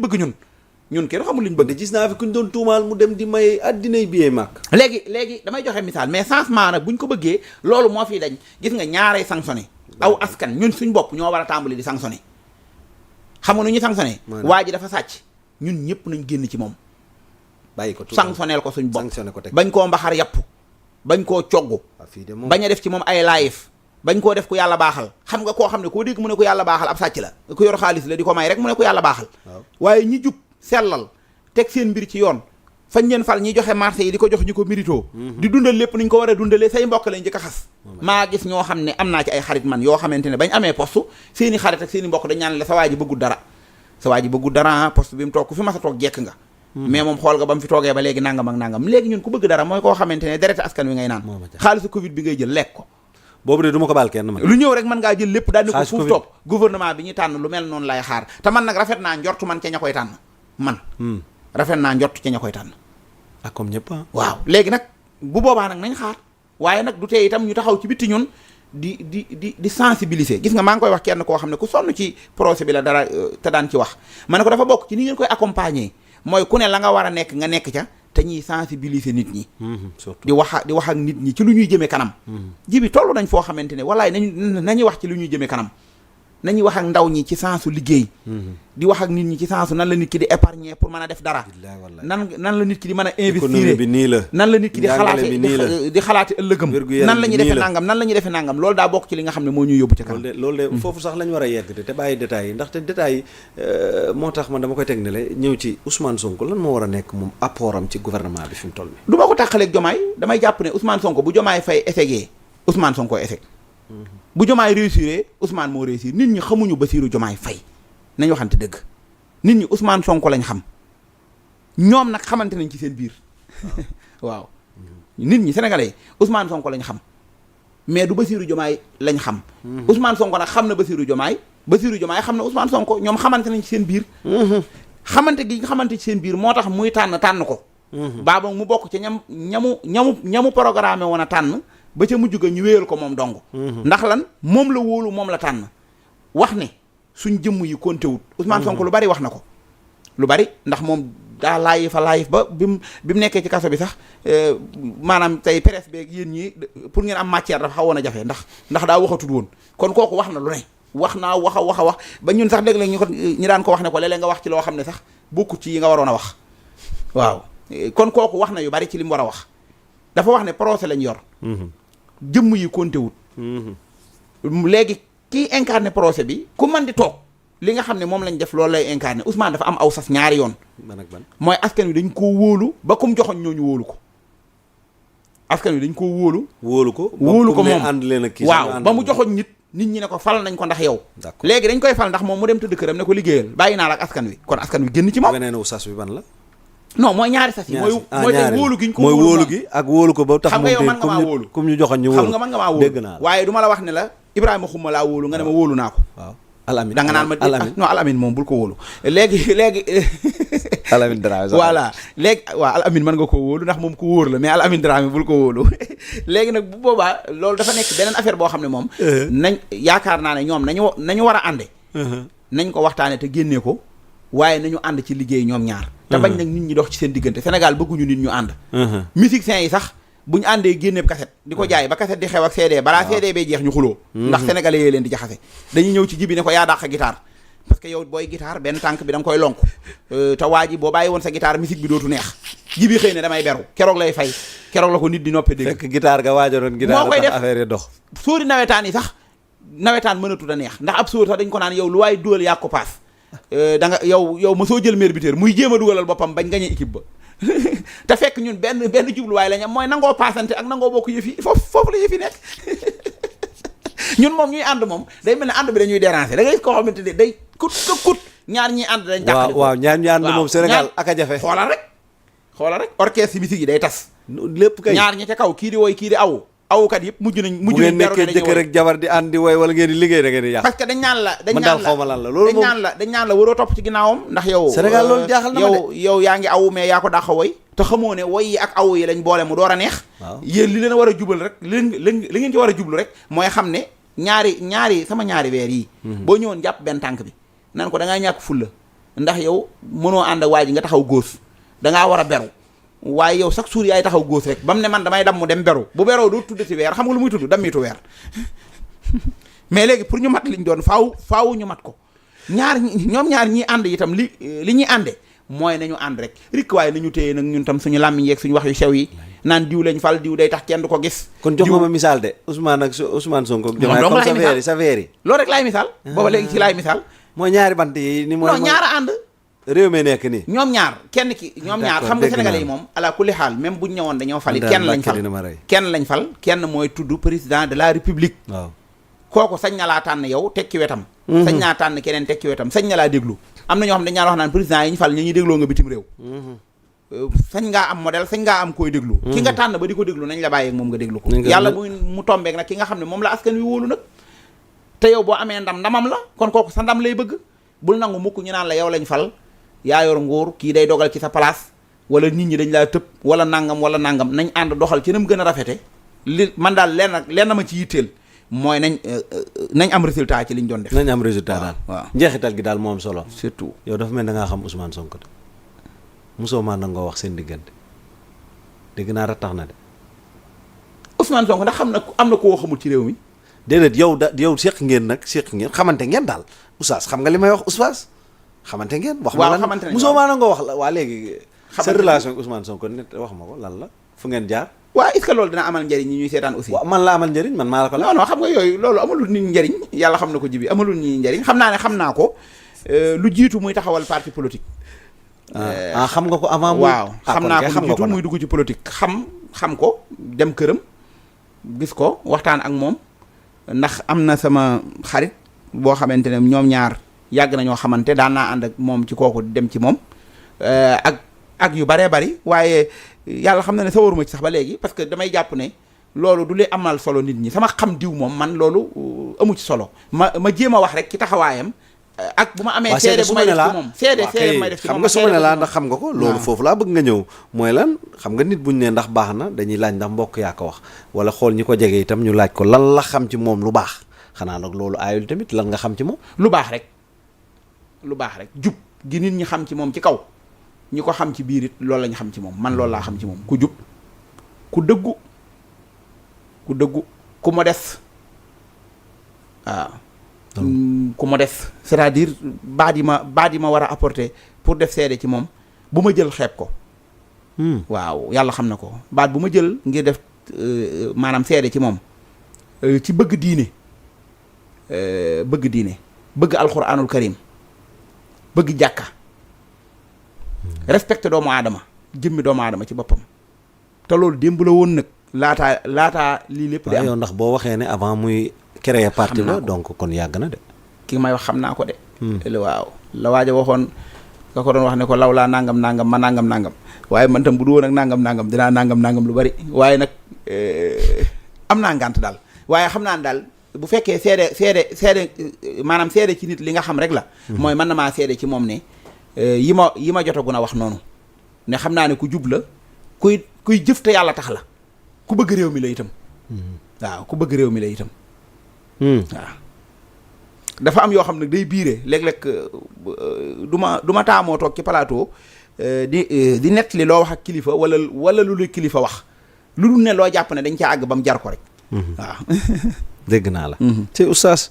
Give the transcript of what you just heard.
liñ bëgg ñun kenn xamul liñ bëgg. gis naa fi kuñ doon tuumaal mu dem di may addinay billet màkk. léegi damay joxe misaal mais changement nag buñ ko bëggee loolu moo fi dañ gis nga ñaaray sanctionné aw askan ñun suñ bopp ñoo war a tàmbali di sanctionné xam nga nu ñu sanctionné waa ji dafa sàcc ñun ñëpp nañ génn ci moom bàyyi ko sanctionnel ko suñ bopp sanctionné ko teg bañ koo mbaxar yàpp bañ koo cogg bañ a def ci moom ay live bañ koo def ku yàlla baaxal xam nga koo xam ne koo dégg mu ne ko yàlla baaxal ab sàcc la ku yor xaalis la di ko may rek mu ne ko yàlla baaxal waaye ñi jub sellal teg seen mbir ci yoon fañ leen fal ñi joxe marché yi di ko jox ñu ko mérito di dundal lépp niñ ko war a dundalee say mbokk lañ njëkk a xas maa gis ñoo xam ne am naa ci ay xarit man yoo xamante ne bañ amee poste seeni xarit ak seeni mbokk dañ ñaan la sa waa ji bëggul dara poste bi mu toog ku fi mas a toog jekk nga mais moom xool nga ba mu fi toogee ba léegi nangam ak nangam léegi ñun ku bëgg dara mooy koo xamante ne deret askan wi ngay naan xaalisu Covid bi ngay jël lekk ko boobu de du ma ko baal kenn man lu ñëw rek mën ngaa jël lépp daal di ko fuuf toog gouvernement bi ñu tànn lu mel noonu lay xaar te man nag rafet naa njortu man ca ña koy tànn rafet naa njortu ca ña koy tànn ak comme ñëpp waaw léegi nag bu boobaa nag nañ xaar waaye nag du tee itam ñu taxaw ci bitti ñun di sensibiliser gis nga maa ngi koy wax kenn koo xam ne ku sonn ci procès bi la dara te daan ci wax ma ne ko dafa bokk ci ni ngeen koy accompagner mooy ku ne la nga war a nekk nga nekk ca te ñuy sensibiliser nit ñi surtout di wax ak nit ñi ci lu ñuy jëmee kanam ji bi toll nañ foo xamante ne walaay nañuy wax ci lu ñuy jëmee kanam nañuy wax ak ndaw ñi ci sensu liggéey di wax ak nit ñi ci sensu nan la nit ki di épargner pour mën a def dara nan la nit ki di mën a investir bi nii la nan la nit ki di xalaate ëllëgam nan la ñuy defee nangam loolu daa bokk ci li nga xam ne moo ñuy yóbbu ci kanam loolu de foofu sax lañ war a yegg te bàyyi détails yi ndaxte détails yi moo tax man dama koy teg ne la ñëw ci Ousmane Sonko lan moo war a nekk moom apportam ci gouvernement bi fi mu toll nii du ma ko tàqaleeg Jomaay damay jàpp ne Ousmane Sonko bu Jomaay fay échec Ousmane Sonko échec bu Jomaay réussir Ousmane moo réussir nit ñi xamuñu Bassirou Jomaay Faye nañ waxante dëgg nit ñi Ousmane Sonko lañ xam ñoom nag xamante nañ ci seen biir waaw nit ñi sénégalais Ousmane Sonko lañ xam mais du Bassirou Jomaay lañ xam Ousmane Sonko nag xam na Bassirou Jomaay xam na Ousmane Sonko ñoom xamante nañ ci seen biir xamante gi nga xamante ci seen biir moo tax muy tànn ko baaba mu bokk ci ñamu programme woon a tànn ba ca mujj ga ñu wéyal ko moom dong ndax lan moom la wóolu moom la tànn wax ne suñ jëmm yi compté wut Ousmane Sonko lu bari wax na ko lu bari ndax moom daa laayif ba bi mu nekkee ci kaso bi sax maanaam tey presse beeg yéen ñi pour ngeen am matière dafa xawoon a jafe ndax daa waxatul woon kon kooku wax na lu ne wax naa wax a wax ba ñun sax léeg-léeg ñu daan ko wax ne ko léeg-léeg nga wax ci loo xam ne sax bokku ci yi nga waroon a wax waaw kon kooku wax na yu bari ci li mu war a wax dafa wax ne procès lañ yor jëmm yi compté wut léegi kii incarné procès bi ku man di toog li nga xam ne moom lañ def loolu lay incarné Ousmane dafa am aw sas ñaari yoon mooy askan wi dañ koo wóolu ba kum joxoñ ñooñu wóolu ko askan wi dañ koo wóolu ko moom ànd leen ak kii waaw ba mu joxoñ nit ñi ne ko fal nañ ko ndax yow léegi dañ koy fal ndax moom mu dem tëdd këram ne ko liggéeyal bàyyi naa la ak askan wi kon askan wi génn ci moom beneen sas bi ban la non mooy ñaari sas yi mooy tey wóolu gi ñu ko mooy wóolu gi ak wóolu ko ba tax xam nga yow man nga maa wóolu comme ñu joxoon ñu wóolu xam nga man nga maa wóolu dégg naa waaye du ma la wax ne la Ibrahima Xuma laa wóolu nga ne ma wóolu naa ko waaw Alamin da nga naan ma non Alamin moom bul ko wóolu léegi Alamin Dramé voilà léegi waaw Alamin mën nga ko wóolu ndax moom ku wóor la mais Alamin Dramé bul ko wóolu léegi nag bu boobaa loolu dafa nekk beneen affaire boo xam ne moom nañ yaakaar naa ne ñoom nañu war a ànde nañ ko waxtaane te génnee ko waaye nañu ànd ci liggéey ñoom ñaar te bañ nag nit ñi dox ci seen diggante Sénégal bëgguñu nit ñu ànd musiciens yi sax bu ñu àndee génneeb cassette di ko jaay ba cassette di xew ak CD balaa CD bay jeex ñu xuloo ndax sénégalais yee leen di jaxase dañuy ñëw ci jibi ne ko yaa dàq guitare parce que yow booy guitare benn tànk bi da nga koy lonk te waa ji boo bàyyi woon sa guitare musique bi dootu neex jibi xëy ne damay beru keroog lay fay keroog la ko nit di noppee dégg fekk guitare ga waajoroon guitare moo koy def affaire yi dox sóori nawetaan yi sax nawetaan mënatut a neex ndax ab sóor sax dañ ko naan yow lu waaye dugal yaa ko paas da nga yow ma soo jël maire bi muy jéem a dugalal boppam bañ gañee équipe ba te fekk ñun benn jubluwaay lañ am mooy nangoo paasante ak nangoo bokk yëf yi foofu la yëf yi nekk ñun moom ñuy ànd moom day mel ne ànd bi dañuy déranger da ngay gis koo xamante ne day kut ñaar ñiy ànd dañ jàppale waaw ñaar ñi ànd moom Sénégal ak a jafe xoolal rek orchestre musique yi day tas lépp kay ñaar ñi ca kaw kii di woy kii di awukat yëpp mujj nañ bu ngeen nekkee jëkkër ak jabar di ànd di woy wala ngeen di liggéey da ngeen di yàq parce que dañ naan la waroo topp ci ginnaawam ndax yow Sénégal loolu jaaxal na ma de yow yaa ngi awu mais yaa ko dàq woy te xamoo ne woy yi ak awu yi lañ boole mu door a neex yéen li leen a war a jubal rek li ngeen ci war a jublu rek mooy xam ne ñaari sama ñaari weer yi boo ñëwoon jàpp benn tànk bi nan ko da ngaa ñàkk fulla ndax yow mënoo ànd ak waa ji nga taxaw góos dangaa war a beru waaye yow chaque jour yaay taxaw góos rek ba mu ne man damay dam mu dem beru bu beroo doo tuddati weer xam nga lu muy tudd dammitu weer mais léegi pour ñu mat liñ doon faaw ñu mat ko ñoom ñaar ñi ànd itam li ñuy ànde mooy nañu ànd rek rik waaye nañu téye nag ñun tam suñu làmmiñ yeeg suñu wax yu sew yi naan diw lañ fal diw day tax kenn du ko gis. kon jox ma misaal de Ousmane Sonko. Diomaye comme sa veer yi loolu rek laay misaal. booba léegi ci laay misaal. mooy ñaari bant yi ni mooy. non ñaar a ànd. réew mi nekk nii. ñoom ñaar kenn ki ñoom ñaar xam nga sénégalais yi moom ala kulli xaal même buñ ñëwoon dañoo fali kenn lañ fal kenn mooy tudd président de la république. waaw kooku sañ na laa tànn yow teg ci wetam. sañ naa tànn keneen teg ci wetam sañ na laa déglu. am na ñoo xam ne dañ ñaan wax naan président yi ñu fal ñuy dégloo nga bitim réew. sañ ngaa am modèle sañ ngaa am koy déglu. ki nga tànn ba di ko déglu nañ la bàyyeeg moom nga déglu ko. yàlla mu tombeek nag ki nga xam ne moom la askan wi wóolu nag. te yow boo amee ndamam la kon kooku sa ndam lay bëgg bul nangu mukk ñu naan la yow lañ fal yaa yor nguur kii day dogal ci sa place wala nit ñi dañ laa tëb wala nangam nañ ànd doxal ci nam gën a rafete li man daal lenn ma ci yitteel mooy nañ am résultat ci liñ doon def. nañ am résultat daal waaw njeexital gi daal moo am solo. surtout yow dafa mel da ngaa xam Ousmane Sonko de mosoo maa nangoo wax seen diggante dégg naa ratax na de. Ousmane Sonko ndax am na koo xamul ci réew mi. déedéet yow seq ngeen xamante ngeen daal oustaz xam nga li may wax oustaz xamante ngeen. wax ma lan mosoo maa nangoo wax la waa léegi. sa relation ak Ousmane Sonko net wax ma ko lan la fu ngeen jaar. waaw est-ce que loolu dina amal njëriñ ñi ñuy seetaan aussi. waaw man la amal njëriñ man maa la ko la. non xam nga yooyu loolu amalul nit njëriñ yàlla xam na ko jibi amalul ñi njëriñ xam naa ko lu jiitu muy taxawal parti politique. xam nga ko avant. waaw xam naa ko lu jiitu muy dugg ci politique xam ko dem këram gis ko waxtaan ak moom ndax am na sama xarit boo xamante ne ñoom ñaar yàgg nañoo xamante daan naa ànd ak moom ci kooku dem ci moom ak yu baree bari waaye yàlla xam na ne sa waruma ci sax ba léegi parce que damay jàpp ne loolu du lay amal solo nit ñi sama xam diw moom man loolu amu ci solo ma jéem a wax rek ci taxawaayam ak bu ma amee seede bu may def ci moom seede bu may def ci moom xam nga su ma ne laa ndax xam nga ko loolu foofu laa bëgg nga ñëw mooy lan xam nga nit buñ ne ndax baax na dañuy laaj ndax mbokk yaa ko wax wala xool ñi ko jege itam ñu laaj ko lan la xam ci moom lu baax xanaa nag loolu aayul tamit lan nga xam ci moom lu baax rek jub gi nit ñi xam ci moom ci kaw ñi ko xam ci biir it loolu lañ xam ci moom man loolu laa xam ci moom ku jub ku dëggu ku modeste waaw ku modeste c'est-à-dire baat yi ma war a apporter pour def seede ci moom bu ma jël xeeb ko waaw yàlla xam na ko baat bu ma jël ngir def maanaam seede ci moom ci bëgg diine bëgg alxuraanul karim bëgg jàkka respecté doomu aadama jëmmi doomu aadama ci boppam te loolu démb la woon nag laataa lii lépp di am yow ndax boo waxee ne avant muy créer parti la donc kon yàgg na de ki may wax xam naa ko de waaw la waaja waxoon ka ko doon wax ne ko law laa nangam ma nangam waaye man tam bu du woon ak nangam dinaa nangam lu bari waaye nag am naa ngànt daal waaye xam naa ne daal bu fekkee seede maanaam seede ci nit li nga xam rek la mooy mën na maa seede ci moom ne yi ma jotagu na wax noonu ne xam naa ne ku jub la kuy jëf te yàlla tax la ku bëgg réew mi la itam waaw ku bëgg réew mi la itam waaw dafa am yoo xam ne day biire léeg-léeg du ma taamoo toog ci plateau di nett li loo wax ak kilifa wala lu kilifa wax lu dul ne loo jàpp ne dañ ca àgg ba mu jar ko rek waaw dégg naa la ci oustaz